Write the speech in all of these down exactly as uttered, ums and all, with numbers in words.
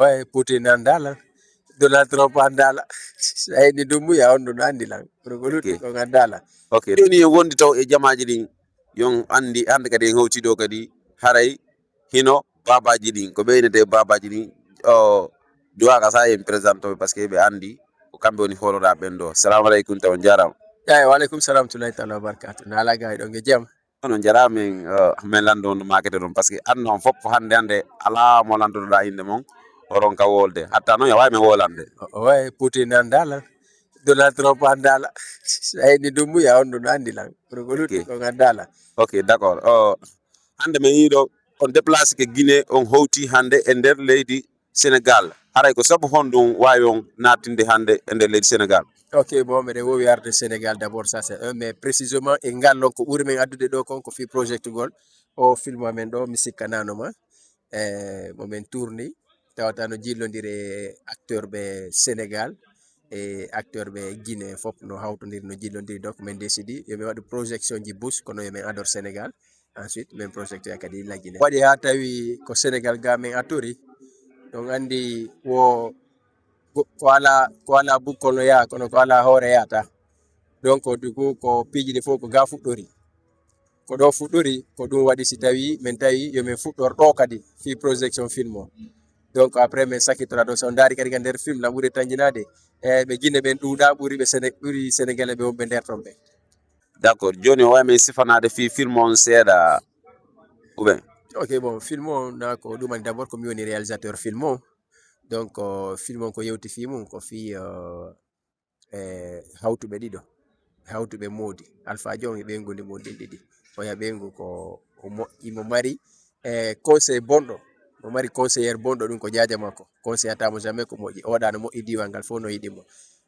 Waye Putin anndaala, Donald Trump anndaala. So a heɗni Dumbuya, on ɗon anndi lan. Kono ko lutti kon anndaala. Ok, jooni en wondi taw e jamaaji ɗin, yon anndi hannde kadi en hawti ɗo kadi, haray hino baabaaji ɗin, ko ɓe innete baabaaji ɗin, o duwaaka sa en présente ɓe, parce que ɓe anndi ko kamɓe woni hooloraaɓe ɓen ɗo. Salamu aleykum taw, on jaaraama. Eyi, wa aleykum salam warahmatullahi taala wabarakatuh. Naala gay ɗon e jam. Onon jaaraama, min, eh, min lanndo on makete ɗon, parce que anno on fof hannde hannde alaa mo lanndotoɗaa innde mon, o ronka wolde. Hatta noon, a waawi min wolande. O, o wayi Putin anndaala, Donald Trump anndaala. So a heɗni Dumbuya, on ɗon anndi lan. Kono ko lutti Ok. kon anndaala. Ok, d'accord. O, hannde min yiiɗo on déplacé ke Guinée, on hawti hannde e nder leydi Sénégal. Haray ko sabu honɗum waawi on naatinde hannde e nder leydi Sénégal? Ok, bon, meɗen wowi arde Sénégal d'abord, ça c'est un, mais précisément e ngal lon ko ɓuri min addude ɗo kon ko fii project ngol. O film amen ɗo, mi sikkanano ma, e mo min tourni, tawata no jillondiri e acteur ɓe Sénégal e acteur ɓe Guinée fof no hawtondiri, no jillondiri, donc min décidi yo min waɗu projection ji bus, kono yo min ador Sénégal. Ensuite min projecteur kadi lajjine. Waɗi haa tawi ko Sénégal ga min attori, ɗon anndi wo ko, ko ala, ko ala bukkol no yaha, kono ko ala hoore yahata. Donc du coup ko piiji ɗi fof ko ga fuɗɗori. Ko ɗo fuɗɗori, ko ɗum waɗi si tawi min tawi yo min fuɗɗor ɗo kadi fii projection film o. Donc après min sakkitora ɗo, so on ndaari kadi ka nder film lan ɓuri tanjinaade, e ɓe Guinée ɓen ɗuuɗa ɓuri ɓe Séné-, ɓuri Sénégalais ɓe wonɓe nder ton ɓe. D'accord, jooni o wawi min sifanaade fii film on seeɗa, ou bien? Ok, bon, film o na ko ɗum woni d'abord ko mi woni réalisateur film o. Donc, euh, film on ko yewti fii mum, ko fii, euh, e hawtuɓe ɗiɗo, hawtuɓe moodi. Alpha Diong e ɓeyngu ndi moodi ɗin ɗiɗi. Oya ɓeyngu ko o moƴƴi, mo mari, e conseil bonɗo, mo mari conseillère bonɗo, ɗum ko jaaja makko. Conseillata mo jamais ko moƴƴi. Oɗa no moƴƴi diiwal ngal fof no yiɗi mo.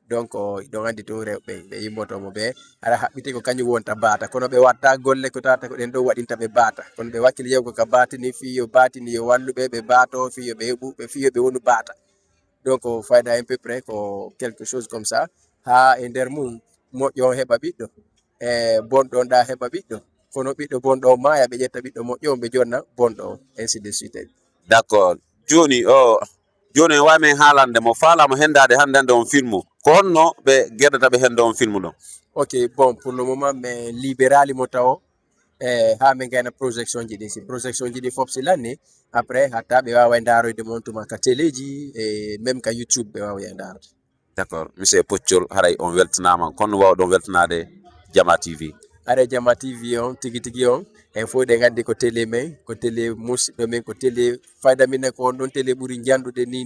Donc, ɗon anndi tun rewɓe, ɓe yimmoto mo ɓe, hara haɓɓiti ko kañum wonta baata. Kono ɓe watta golle ko tawata ko ɗen ɗon waɗinta ɓe baata. Kono ɓe wakkili yewgo ka baatini, fii yo baatini yo wallu ɓe, ɓe baato, fii yo ɓe heɓu, ɓe fii yo ɓe wonu baata. Donc, fayda à peu près ko quelque chose comme ça. Haa e nder mum, moƴƴo on heɓa ɓiɗɗo, e bonɗo on ɗa heɓa ɓiɗɗo. Kono ɓiɗɗo bonɗo on maaya, ɓe ƴetta ɓiɗɗo moƴƴo on, ɓe jonna bonɗo on, ainsi de suite. D'accord. Jooni, o, jooni en wawi min haalande mo, faala mo hendaade hannde hannde on filmu. Ko honno ɓe gerdata ɓe hende on filmu ɗon? Ok, bon, pour le moment, min libérali mo tawo. E, haa min ngayna projection ji ɗin. Si projection ji ɗin fof si lanni, après, hatta ɓe wawa ndaaroyde mo on tuma ka téléji, e même ka YouTube ɓe wawa ndaarude. D'accord. Monsieur Poccol, haray on weltanaama. Kono wawɗon weltanaade Jama T V? Haray Jama T V on, tigi tigi on, en fof ɗen anndi ko télé men, ko télé musiɗɗo men, ko télé fayda min, ko on ɗon télé ɓuri njandude ni.